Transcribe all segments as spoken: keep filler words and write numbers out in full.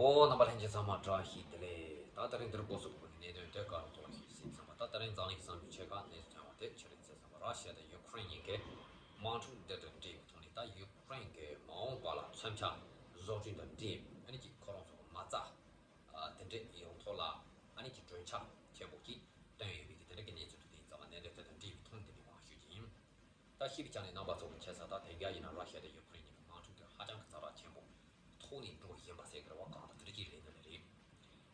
ཨོ། རྣམ་པ་ལྷན་རྒྱས་ཚང་མ་བཀྲ་ཤིས་བདེ་ལེགས། ད་ད་རིང་འདིར་སྐོར་སོགས་ཀྱི་གནད་དོན་དེ་ག་རུ་ཐོག་ལ་ཞིག་ཟིན་ཚང་མ། ད་ད་རིང་འཛམ་གླིང་གི་བསམ་ཡུལ་ཆེ་ཁག་གནས་ཚུལ་ཐོན་པ་དེ་ཆི་རེད་ཟེར་ཚང་མ། ར་ཤི་ཡ་དང་ཡུ་ཁུ་རེན་གཉིས་ཀས་དམག་འཁྲུག་འདི་དང་འབྲེལ་བའི་ཐོག་ནས། ད་ཡུ་ཁུ་རེན་གྱི་མ་འོངས་པ་ལ་མཚོན་ཆ་བཟོ་སྐྲུན་དང་འབྲེལ་ཨ་ནི་ཅིག་ཁོ་རང་ཚོ་མ་རྩ་དེ་འདྲས་ཡོང་ཐོག་ལ་ཨ་ནི་ཅིག་གྲོས་འཆར་ཆེན་པོ་ཅིག་བཏོན་ཡོད་པའི་གི་དེ་འདྲ་གི་གནས་ཚུལ་དེ་ཚང་མ་གནད་དོན་དེ་དང་འབྲེལ་བའི་ཐོག་ནས་དེ་འདྲས་མང་ཞུ་རྒྱུ་ཡིན། ད་ཤེས་པའི་ཆ་ནས་རྣམ་པ་ཚོ་གི་ཆེ་ས་ད་དེ་ག་ཡིན་ན་ར་ཤི་ཡ་དང་ཡུ་ཁུ་རེན་གཉིས་ཀྱི་དམག་འཁྲུག་དེ་ཧ་ཅང་གི་ཚ་རགས་ཆེན་པོ་ཐོག་ནས་འགྲོ་བཞིན་པ་ཟེར་གི་རེད་བ། གང་ལྟར་དེ་འདྲ་ཅིག་རེད་འདི་ལ་རེད།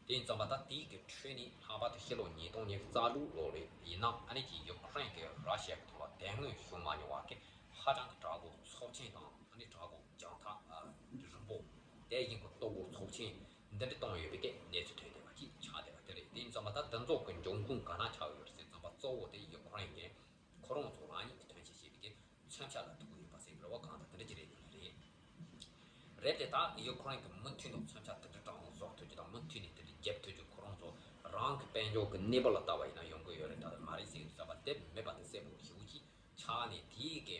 དེ་ཡིན་ཙང་མ་ད་དེའི་གི་ཁྲོད་ནས་ལྷག་པར་དུ་ཕྱི་ལོ་ཉིས་སྟོང་ཉི་ཤུ་རྩ་དྲུག་ལོ་རེད་ཡིན་ན་ཨ་ནི་ཅིག་ཡུ་ཁུ་རེན་གྱི་ར་ཤི་ཡ་གི་ཐོག་ལ་དེ་སྔོན་བྱུང་མ་མྱོང་བ་གི་ཧ་ཅང་གི་དྲག་པོ་ཚབས་ཆེན་དང་ཨ་ནི་དྲག་པོ་རྒྱང་ཐག་རིང་པོ་དེ་བཞིན་གི་སྟོབས་པོ་ཚབས་ཆེན་འདི་འདྲ་བཏང་ཡོད་པའི་གི་གནས་ཚུལ་ཐོན་བསྡད་པ་ཅིག་ཆགས་བསྡད་པ་དེ་རེད། དེ་ཡིན་ཙང་མ་ད་འདི་ཚོ་གི་འབྱུང་ཁུངས་ག་ན་ཆགས་ཡོད་རེད་ཟེར་ཙང་མ་གཙོ་བོ་དེ་ཡུ་ཁུ་རེན་གྱི་ཁོ་རང་ཚོ་རང་ཉིད་ཀྱིས་ཐོན་སྐྱེད་བྱས་པའི་གི་མཚོན་ཆ་ལ་ཐུག་གི་ཡོད་པ་ཟེར་གི་རེད་བ། གང་ལྟར་དེ་འདྲ་ཅིག་རེད་འདི་ལ་རེད། རེད་དེ་ད་ཡུ་ཁུ་རེན་གྱི་མུ་མཐུད་ནས་མཚོན་ཆ་དེ་འདྲ་དྲག་པོ་བཟོ་ཐུབ་རྒྱུ་དང་མུ་མཐུད་ནས་དེ་འདྲ་རྒྱབ་ཐུབ་རྒྱུ་ཁོ་རང་ཚོ་རང་གི་དཔལ་འབྱོར་གྱི་གནས་བབ་ལ་ལྟ་བ་ཡིན་ན་ཡོང་གི་ཡོད་རེད་ད་མ་རེད་ཟེར་གི་འདུག་ད་དེ་མེད་པ་དེ་གསལ་པོ་ཞེ་པོ་ཅིག་ཆགས་ནས། དེའི་གི་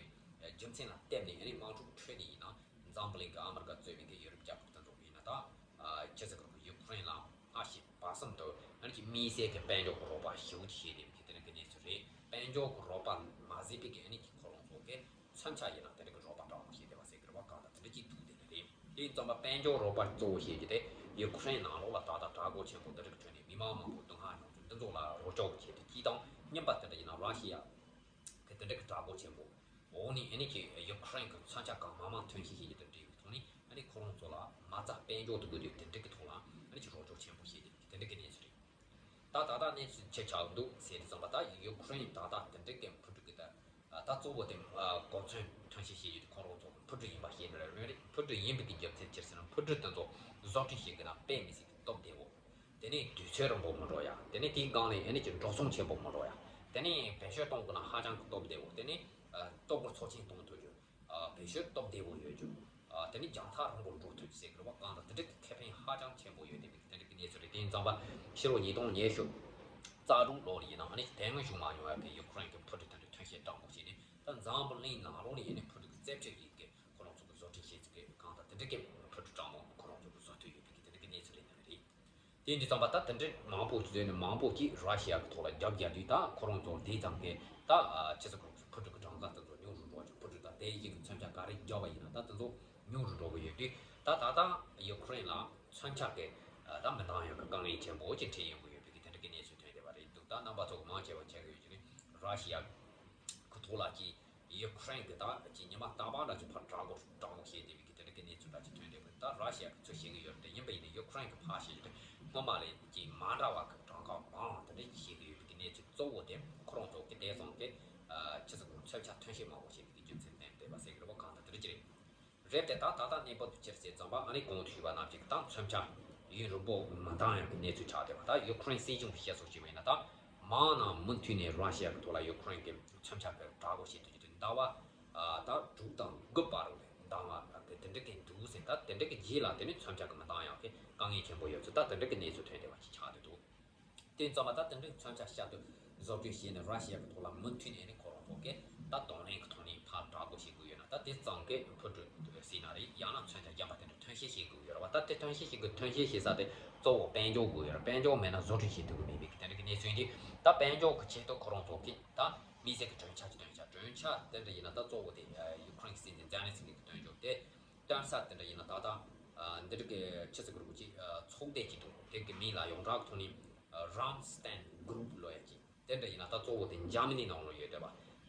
རྒྱུ་མཚན་ལ་བརྟེན་ནས་ཨ་ནི་དམག་འཁྲུག་ཁྲོད་ནས་ཡིན་ན་འཛམ་བུ་གླིང་གི་ཨ་མི་རི་ཀ་གཙོས་པའི་གི་ཡུ་རོབ་རྒྱལ་ཁབ་དེ་ཚོ་ཡིན་ན་ད་ཨ་ཁྱེད་ཚོ་གི་ཡུ་ཁུ་རེན་ལ་སྔར་བཞིན་སྦ་གསུམ་དུ་ཨ་ནི་ཅིག་དམིགས་བསལ་གྱི་དཔལ་འབྱོར་གྱི་རོགས་པ་ཞེ་པོ་ཅིག་བྱས་བསྡད་པའི་གི་དེ་འདྲ་གི་གནས་ཚུལ་རེད། དཔལ་འབྱོར་གྱི་རོགས་པ་མ་ཟད་པའི་གི་ཨ་ནི་ཅིག་ཁོ་རང་ཚོ་གི་མཚོན་ཆ་ཡིན་ན་དེ་འདྲ་གི་རོགས་པ་དྲག་པོ་བྱས་བསྡད་པ་ཟེར་གི་རེད་བ། གང་ལྟར་དེ་འདྲ་ཅིག་ཐུག་བསྡད་ནི་རེད། དེ་ཡིན་ཙང་མ་དཔལ་འབྱོར་རོགས་པ་གཙོ་བོ་བྱེད་རྒྱུ་དེ་ཡུ་ཁུ་རེན་ནང་ལོགས་ལ་ད་ལྟ་དྲག་རྒོལ་ཆེན་པོ་འདི་འདྲ་གི་ཁྲོད་ནས་མི་མང་མང་པོ་སྡུག་བསྔལ་མྱོང་རྒྱུ་འདི་ཚོ་ལ་རོགས་སྐྱོར་བྱེད་རྒྱུ་གཅིག་དང་། གཉིས་པ་དེ་འདྲ་ཡིན་ན་ར་ཤི་ཡ་གི་དེ་འདྲ་གི་དྲག་རྒོལ་ཆེན་པོ་འོག་ནས་ཨ་ནི་ཀྱི་ཡུ་ཁུ་རེན་གྱི་མཚོན་ཆ་གང་མང་མང་ཐོན་སྐྱེད་བྱེད་རྒྱུ་དང་འབྲེལ་བའི་ཐོག་ནས་ཨ་ནི་ཁོ་རང་ཚོ་ལ་མ་རྩ་དཔལ་འབྱོར་དུ་དགོས་དུས་དེ་འདྲ་གི་ཐོག་ལ་ཨ་ནི་ཀྱི་རོགས་སྐྱོར་ཆེན་པོ་བྱེད་རྒྱུ་དེ་འདྲ་གི་གནས་ཚུལ་རེད། ད་ད་ལྟ་གནས་ཚུལ་ཆེ་ཆགས་འདུག་ཟེར་དུས་ཙམ་པ་ད་ཡུ་ཁུ་རེན་ད་ལྟ་དེ་འདྲ་གི་འཕུར་གྲུ་གི་ད་ད་གཙོ་བོ་དེ་གོ་མཚོན་ཐོན་སྐྱེད་བྱེད་རྒྱུ་དེ་ཁོ་རང་ཚོ་འཕུར་གྲུ་ཡིན་པ་ཤེས་ནི་རེད། འཕུར་གྲུ་ཡིན་པའི་གི་རྒྱུ་མཚན་ཅི་ཟེར་ན་འཕུར་གྲུ་དེ་ཚོ་བཟོ་སྐྲུན་བྱེད་དགོས་ན་དཔེ་མི་སྲིད་ཀྱི་སྟབས་བདེ་བོ། དེ་ནས་དུས་ཚོད་རིང་པོ་མི་འགྲོ་ཡ། དེ་ནས་དེའི་སྒང་ལ་ཨ་ནི་ཀྱི་འགྲོ་སོང་ཆེན་པོ་མི་འགྲོ་ཡ། དེ་ནས་བེད་སྤྱོད་གཏོང་དགོས་ན་ཧ་ཅང་གི་སྟབས་བདེ་བོ། དེ་ནས་ཨ་ལྟོ་གོས་ཚབས་ཆེན་གཏོང་ཐུབ་རྒྱུ། ཨ་བེད་སྤྱོད་སྟབས་བདེ་བོ་ཡོད་རྒྱུ། ཨ་དེ་ནས་རྒྱང་ཐག་རིང་པོ་འགྲོ་ཐུབ་རྒྱུ་ཟེར་གི་རེད་བ། གང་ལྟར་དེ་འདྲ་གི་ཁེ་ཕན་ཧ་ཅང་ཆེན་པོ་ཡོད་བསྡད་པའི་དེ་འདྲ་གི་གནས་ཚུལ་རེད། དེ་ཡིན་ཙང་པ་ཕྱི་ལོ་ཉིས་སྟོང་ཉི་ཤུ་རྩ་དྲུག་ལོ་ལ་ཡིན་ན་ཨ་ནི་དེ་སྔོན་བྱུང་མ་མྱོང་བ་གི་ཡུ་ཁུ་རེན་གི་འཕུར་གྲུ་དེ་འདྲ་ཐོན་སྐྱེད་དྲག་པོ་བྱས་ནས། ད་འཛམ་བུ་གླིང་ནང་ལོགས་ནས་ཨ་ནི་འཕུར་གྲུ་གི་རྩེ་ཕྲེང་ཡིན་གི་ཁོ་རང་ཚོ་གི་བཟོ་སྐྲུན་བྱེད་ཀྱི་གང་ལྟར་དེ་འདྲ་གི་འཕུར་གྲུ་དྲག་མོ་ཁོ་རང་ཚོ་གི་བཟོ་ཐུབ་ཡོད་པའི་གི་དེ་འདྲ་གི་གནས་ཚུལ་རེད་འདི་རེད། དེ་འདྲ་ཙམ་པ་ད་དེ་འདྲ་མང་པོ་བཟོས་ནས་མང་པོ་ཅིག་ར་ཤི་ཡ་གི་ཐོག་ལ་རྒྱབ་རྒྱག་དུས་ད་ཁོ་རང་ཚོ་དེ་ཙམ་གི་ད་ཨ་ཆི་ཟེར་ཁོ་རང་ཚོ་འཕུར་གྲུ་གི་གྲངས་ཀ་དེ་ཚོ་ཉུང་རུ་འགྲོ་བ་ཅིག་འཕུར་གྲུ་དང་དེ་བཞིན་གི་མཚོན་ཆ་ག་རེ་རྒྱག་པ་ཡིན་ན་ད་དེ་ཚོ་ཉུང་རུ་འགྲོ་གི་ཡོད་དུས། ད་ད་ལྟ་ཡུ་ཁུ་རེན་ལ་མཚོན་ཆ་གི་ད་མི་འདང་ཡག་གི་དཀའ་ངལ་ཆེན་པོ་ཅིག་འཕྲད་ཡོང་གི་ཡོད་པའི་གི་དེ་འདྲ་གི་གནས་ཚུལ་ཐོན་བསྡད་པ་རེད་འདུག་ད་རྣམ་པ་ཚོ་གི་མང་ཆེ་བ་མཁྱེན་གི་ཡོད་ཀྱི་རེད། ར་ཤི་ཡ་གི་ཐོག་ལ་ཅིག་ཡུ་ཁུ་རེན་གྱི་ད་ཅིག་ཉི་མ་རྟག་པར་འདྲ་ཅིག་ཕར་དྲག་རྒོལ་དྲག་རྒོལ་བྱས་བསྡད་པའི་གི་དེ་འདྲ་གི་གནས་ཚུལ་འདྲ་ཅིག་ཐོན་བསྡད་པ་རེད། ད་ར་ཤི་ཡ་གི་ཚུར་བཤད་གི་ཡོད་རེད། དེ་ཡིན་པ་ཡིན་ན་ཡུ་ཁུ་རེན་གྱི་ཕར་བཤད་ཀྱི་རེད། སྔོན་མ་ལས་ཅིག་མ་འདྲ་བ་གི་གྲངས་ཀ་མང་དེ་འདྲ་ཅིག་བཤད་གི་ཡོད་པའི་གི་གནས་ཚུལ་གཙོ་བོ་དེ་ཁོ་རང་ཚོ་གི་དེ་ཙམ་གི་ཆི་ཟེར་དགོས་མཚོན་ཆ་ཐོན་སྐྱེད་མང་པོ་བྱས་པའི་གི་རྒྱུ་མཚན་བསྟན་བསྡད་པ་ཟེར་གི་རེད་བ། གང་ལྟར་དེ་འདྲ་ཅིག་རེད། རེད་དེ་ད་ད་ལྟ་གནས་བབ་དེ་ཅི་རེད་ཟེར་ཙམ་པ་ཨ་ནི་གོང་དུ་ཞུས་པ་ནང་བཞིན་ད་མཚོན་ཆ་ཡུན་རིང་པོ་མི་འདང་ཡག་གི་གནས་ཚུལ་ཆགས་བསྡད་པ། ད་ཡུ་ཁུ་རེན་སྲིད་གཞུང་གི་བཤད་སྲོལ་ཞིག་ཡིན་ན་ད་མང་ན་མུ་མཐུད་ནས་ར་ཤི་ཡ་གི་ཐོག་ལ་ཡུ་ཁུ་རེན་གི་མཚོན་ཆ་གི་དྲག་རྒོལ་བྱེད་དུས་ཀྱི་ཟླ་བ་ཨ་ད་དྲུག་དང་དགུ་བར་དུ་འདང་བ་གི་དེ་འདྲ་གི་འདུག་ཟེར། ད་དེ་འདྲ་གི་རྗེས་ལ་དེ་ནི་མཚོན་ཆ་གི་མི་འདང་ཡག་གི་དཀའ་ངལ་ཆེན་པོ་ཡོད་ཚུལ་ད་དེ་འདྲ་གི་གནས་ཚུལ་ཐོན་བསྡད་པ་ཞིག་ཆགས་བསྡད་འདུག་དེ་ཙམ་པ་ད་དེ་འདྲའི་མཚོན་ཆ་བཤད་དུས་བཟོ་སྐྲུན་བྱས་ནས་ར་ཤི་ཡ་གི་ཐོག་ལ་མུ་མཐུད་ནས་ནི་ཁོ་རང་ཚོ་གིས་ད་གདོང་ལེན་གི་ཐོག་ནས་ཕར་དྲག་རྒོལ་བྱེད་དགོས་ཡོད་ན། ད་དེ་ཙམ་གི་འཕུར་གྲུ་ཟེར་ན་རེད། ཡང་ན་མཚོན་ཆ་གཞན་པ་དེ་འདྲ་ཐོན་སྐྱེད་བྱེད་དགོས་ཡོད་རེད་བ། ད་དེ་ཐོན་སྐྱེད་བྱེད་དགོས། ཐོན་སྐྱེད་བྱེད་ས་དེ་གཙོ་བོ་དཔལ་འབྱོར་དགོས་ཡོད་རེད། དཔལ་འབྱོར་མེད་ན་བཟོ་སྐྲུན་བྱེད་ཐུབ་ཀྱི་མེད་པའི་གི་དེ་འདྲ་གི་གནས་ཚུལ་འདི། ད་དཔལ་འབྱོར་གི་ཆེད་དུ་ཁོ་རང་ཚོ་གིས་ད་དམིགས་བསལ་གི་གྲོས་འཆར་ཅིག་བཏོན་ཤག་གྲོས་འཆར་དེ་འདྲ་ཡིན་ན་ད་གཙོ་བོ་དེ་ཡུ་ཁུ་རེན་གི་སྲིད་འཛིན་ཛེ་ལན་སི་ཀི་གིས་བཏོན་ཆོག་དེ་བཏོན་ས་དེ་འདྲ་ཡིན་ན་ད་ལྟ་ཨ་འདི་འདྲ་གི་ཆི་ཟེར་དགོས་རེད་པ་ཅིག་ཨ་ཚོགས་སྡེ་ཅིག་འདུག་དེ་གི་མིང་ལ་ཡོངས་གྲགས་ཐོག་ནས་ཨ་རམ་སི་ཏན་གུ་རུབ་ལབ་ཡ་ཅིག་དེ་འདྲ་ཡིན་ན་ད་གཙོ་བོ་དེ་འཇར་མ་ནི་ནང་ལོགས་ཡོད་རེད་པ།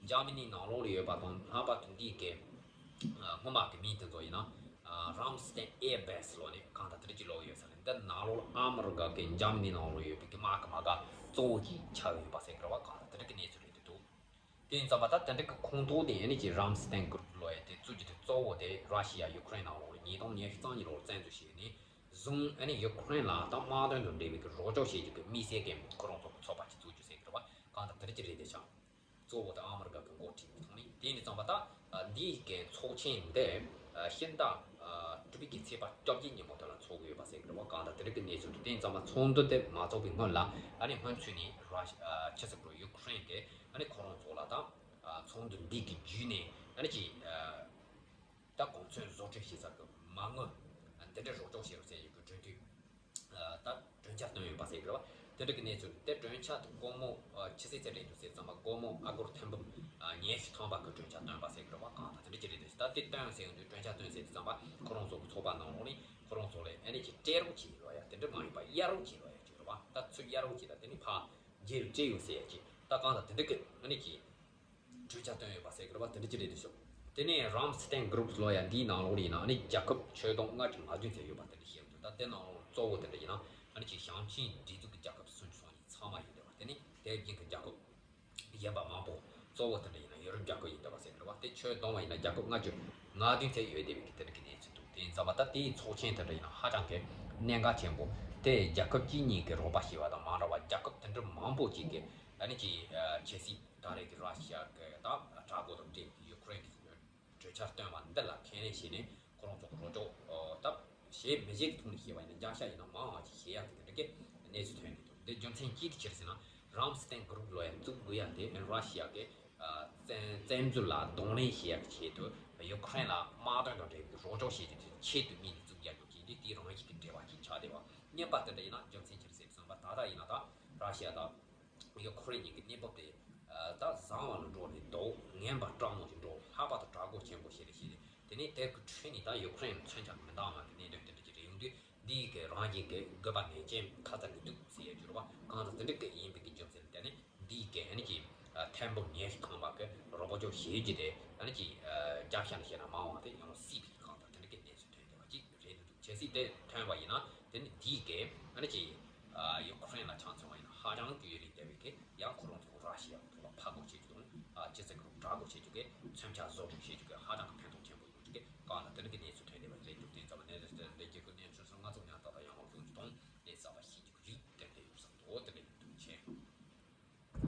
འཇར་མ་ནི་ནང་ལོགས་ལ་ཡོད་པ་དང་ལྷག་པར་དུ་འདི་གི་ཨ་སྔོན་མ་གི་མིང་དེ་ཚོ་ཡིན་ན་ཨ་རམ་སི་ཏན་ཨེར་བེ་སི་ལབ་ནས་གང་ལྟར་དེ་འདྲ་ཅིག་ལབ་ཡོད་ས་རེད། འདི་ནང་ལོགས་ལ་ཨ་མི་རི་ཀ་གི་འཇར་མ་ནི་ནང་ལོགས་ཡོད་པའི་གི་དམག་གི་མ་ག་གཙོ་བོ་ཅིག་ཆགས་ཡོད་པ་ཟེར་གི་རེད་བ། གང་ལྟར་དེ་འདྲ་གི་གནས་ཚུལ་རེད་འདུག་དེ་ཡིན་ཙང་མ་ད་དེ་འདྲ་གི་ཁོངས་གཏོགས་དེ་ཨ་ནི་ཅིག་རམ་སི་ཏན་གུ་རུབ་ལབ་ཡ་དེ་བཙུགས་རྒྱུ་དེ་གཙོ་བོ་དེ་ར་ཤི་ཡ་ཡུ་ཁུ་རེན་ནང་ལོགས་ལ་ཉིས་སྟོང་ཉི་ཤུ་རྩ་གཉིས་ལོར་བཙན་འཛུལ་བྱས་ནས་བཟུང་། ཨ་ནི་ཡུ་ཁུ་རེན་ལ་ད་དམག་དོན་དང་འབྲེལ་བའི་གི་རོགས་སྐྱོར་བྱེད་རྒྱུ་གི་དམིགས་བསལ་གི་ཁོ་རང་ཚོ་གི་ཚོགས་པ་ཅིག་བཙུགས་རྒྱུ་ཟེར་གི་རེད་བ། གང་ལྟར་དེ་འདྲ་ཅིག་རེད་དེ་ཤག་གཙོ་བོ་དེ་ཨ་མི་རི་ཀ་གི་འགོ་ཁྲིད་པའི་ཐོག་ནས། དེ་ཡིན་ཙང་མ་ད་འདིའི་གི་ཚོགས་ཆེན་འདི་ཤིང་རྟ་དྲུག་པའི་གི་ཚེས་པ་བཅོ་བརྒྱད་ཉིན་མོ་དེ་ལ་ཚོགས་ཀྱི་ཡོད་པ་ཟེར་གི་རེད་བ། གང་ལྟར་དེ་འདྲ་གི་གནས་ཚུལ་རེད། དེ་ཡིན་ཙང་མ་ཚོགས་འདུ་དེ་མ་ཚོགས་པའི་སྔོན་ལ་ཨ་ནི་སྔོན་ཚུད་ནས་ར་ཤི་ཆི་ཟེར་གི་རེད་ཡུ་ཁུ་རེན་གི་ཨ་ནི་ཁོ་རང་ཚོ་ལ་ད་ཚོགས་འདུ་འདི་གི་བརྒྱུད་ནས་ཨ་ནི་ཅིག་ད་གོ་མཚོན་བཟོ་སྐྲུན་བྱེད་ས་གི་མ་དངུལ་འདི་འདྲ་རོགས་སྐྱོར་བྱེད་རོགས་ཟེར་ཡི་གི་གྲོས་མཐུན་ ཆ་བཏོན་ཡོད་པ་ཟེར་གི་རེད་བ། དེ་འདྲ་གི་གནས་ཚུལ་དེ་གྲོས་འཆར་དེ་སྒོར་མོ་ཨ་ཕྱི་སྲིད་ཚེ་རིང་དུ་ཟེར་ཙམ་པ་སྒོར་མོ་ཨ་སྒོར་ཐེར་འབུམ་ཨ་ཉི་ཤུ་ཐམ་པ་གི་གྲོས་འཆར་བཏོན་པ་ཟེར་གི་རེད་བ། གང་ལྟར་དེ་འདྲ་ཅིག་རེད་འདུག་ད་དེ་བཏོན་ཟེར་ཡོང་དུས་གྲོས་འཆར་བཏོན་ཟེར་དུས་ཙམ་པ་ཁོ་རང་ཚོ་གི་ཚོགས་པ་ནང་ལོགས་ནས་ཁོ་རང་ཚོ་ལ་ཨ་ནི་ཅིག་སྤྲད་རོགས་བྱེད་རོགས་ཡ་དེ་འདྲ་མ་ཡིན་པ་གཡར་རོགས་བྱེད་རོགས་ཡ་ཅིག་རེད་བ། ད་ཚུར་གཡར་རོགས་བྱེད་ད་དེ་ནི་ཕ་རྗེས་ལ་སྤྲད་ཡོད་ཟེར་ཡ་ཅིག་ད་གང་ལྟར་དེ་འདྲ་གི་ཨ་ནི་ཅིག་གྲོས་འཆར་བཏོན་ཡོད་པ་ཟེར་གི་རེད་བ། དེ་འདྲ་ཅིག་རེད་འདུག་ཤོག་དེ་ནས་རམ་སི་ཏན་གུ་རུབ་ལོ་ཡ་འདིའི་ནང་ལོགས་ཡིན་ན་ཨ་ནི་རྒྱལ་ཁབ་ཆོས་དོན་ལྔ་བཅུ་ང་བདུན་ཙམ་ཡོད་པ་དེ་འདྲ་བཤད་འདུག་ད་དེ་ནང་ལོགས་གཙོ་བོ་དེ་འདྲ་ཡིན་ན་ཨ་ནི་ཅིག་ཞིང་ཆེན་སྒྲིག་འཛུགས་ཀྱི་རྒྱལ་ཁབ་སུམ་ཅུ་སོ་གཉིས་ཚང་མ་ཡིན་བསྡད་པ། དེ་ནི་དེ་བཞིན་གྱི་རྒྱལ་ཁབ་གཞན་པ་མང་པོ་གཙོ་བོ་དེ་འདྲ་ཡིན་ན་ཡོ་རོབ་རྒྱལ་ཁབ་ཡིན་བསྡད་པ་ཟེར་གི་རེད་བ། དེ་ཆོས་དོན་བ་ཡིན་ན་རྒྱལ་ཁབ་ལྔ་བཅུ་ང་བདུན་ཙམ་ཡོད་བསྡད་པའི་གི་དེ་འདྲ་གི་གནས་ཚུལ་འདུག་དེ་ཡིན་ཙམ་པ་ད་དེའི་ཚོགས་ཆེན་དེ་འདྲ་ཡིན་ན་ཧ་ཅང་གི་གནད་འགག་ཆེན་པོ། དེ་རྒྱལ་ཁབ་གཅིག་གཉིས་ཀྱི་རོགས་པ་བྱས་པ་དང་མ་འདྲ་བ་རྒྱལ་ཁབ་དེ་འདྲ་མང་པོ་ཅིག་གི་ཨ་ནི་ཅིག་ཨ་ཆབ་སྲིད་ད་རེས་ཀྱི་ར་ཤི་ཡ་གི་ད་དྲག་པོ་དང་འབྲེལ་ཡུ་ཁུ་རེན་གྱི་གྲོས་འཆར་བཏོན་པ་འདི་ལ་ཁས་ལེན་བྱས་ནས་ཁོ་རང་ཚོ་གི་རོགས་སྐྱོར་ད་བྱེད་མི་བྱེད་ཀྱི་ཐོག་ནས་བཤད་པ་ཡིན་ན་རྒྱང་ཤ་ཡིན་ན་མང་བ་ཅིག་བྱེད་ཡག་གི་དེ་འདྲ་གི་གནས་ཚུལ་ཐོན་གྱི་འདུག་འདི་རྒྱུ་མཚན་ཅི་ཐུག་ཕྱིར་ཟེར་ན་རམ་སི་ཏན་གུ་རུབ་ལོ་ཡ་བཙུགས་དགོས་ཡ་དེ་ར་ཤི་ཡ་གི་བཙན་བཙན་འཛུལ་ལ་གདོང་ལེན་བྱེད་ཡག་གི་ཆེད་དུ་ཡུ་ཁུ་རེན་ལ་དམག་དོན་དང་འབྲེལ་བའི་རོགས་སྐྱོར་བྱེད་རྒྱུ་དེ་ཆེད་དུ་དམིགས་ནས་བཙུགས་ཡ་ཡོད་ཀྱི་འདི་དེའི་རང་བཞིན་གྱི་འབྲེལ་བ་ཅིག་ཆགས་བསྡད་པ། གཉིས་པ་དེ་འདྲ་ཡིན་ན་རྒྱུ་མཚན་ཅི་རེད་ཟེར་བསམ་པ་ད་ལྟ་ཡིན་ན་ད་ར་ཤི་ཡ་དང་། ཡུ་ཁུ་རེན་གཉིས་ཀྱི་གནས་བབ་དེ་ད་བཟང་བ་ལ་འགྲོ་ནས་འདུག་ངན་པ་སྐྲག་མོ་ཞིག་འགྲོ། ལྷག་པར་དུ་དྲག་པོ་ཆེན་པོ་ཞིག་རེད་ཞེས་རེད། དེ་ནས་དེ་གི་ཁྲོད་ནས་ད་ཡུ་ཁུ་རེན་མཚོན་ཆ་མི་འདང་བ་གི་གནད་དོན་དེ་འདྲ་ཅིག་རེད་ཡོང་དུས་འདིའི་གི་རང་བཞིན་གྱི་དགོས་པ་ངེས་ཅན་ཁ་ཚ་ནས་འདུག་ཟེར་ཡ་རྒྱུ་རེད་བ། གང་ལྟར་དེ་འདྲ་གི་ཡིན་པའི་གི་རྒྱུ་མཚན་ལ་བརྟེན་ནས་འདིའི་གི་ཨ་ནི་ཅིག་ཐེར་འབུམ་ཉི་ཤུ་ཐམ་པ་གི་རོགས་སྐྱོར་བྱེད་རྒྱུ་དེ་ཨ་ནི་ཅིག་རྒྱབ་ཤ་ནས་བཤད་ན་མང་བ་དེ་ཡང་སྲིད་པའི་གི་གང་ལྟར་དེ་འདྲ་གི་གནས་ཚུལ་ཐོན་བསྡད་པ་ཅིག་རེད་འདུག་གལ་སྲིད་དེ་ཐོན་པ་ཡིན་ན་དེ་ནི་དེའི་གི་ཨ་ནི་ཅིག་ཡུ་ཁུ་རེན་ལ་ཆ་མཚོན་པ་ཡིན་ན་ཧ་ཅང་གི་ཡུན་རིང་བསྡད་པའི་གི་ཡང་ཁོ་རང་ཚོ་ར་ཤི་ཡ་ཐོག་ལ་ཕར་རྒོལ་བྱེད་རྒྱུ་དང་སྤྱི་ཚོགས་ཀྱི་དགྲ་རྒོལ་བྱེད་རྒྱུ་གི་མཚོན་ཆ་བཟོ་སྐྲུན་བྱེད་རྒྱུ་གི་ཧ་ཅང་གི་ཕན་ཐོགས་ཆེན་པོ་ཡོང་རྒྱུ་གི་གང་ལ་དེ་འདྲ་གི་གནས་ཚུལ་ཐོན་བསྡད་པ་རེད་འདུག་དེ་ཙམ་ནས་རེད་དེ་འདྲ་གི་གི་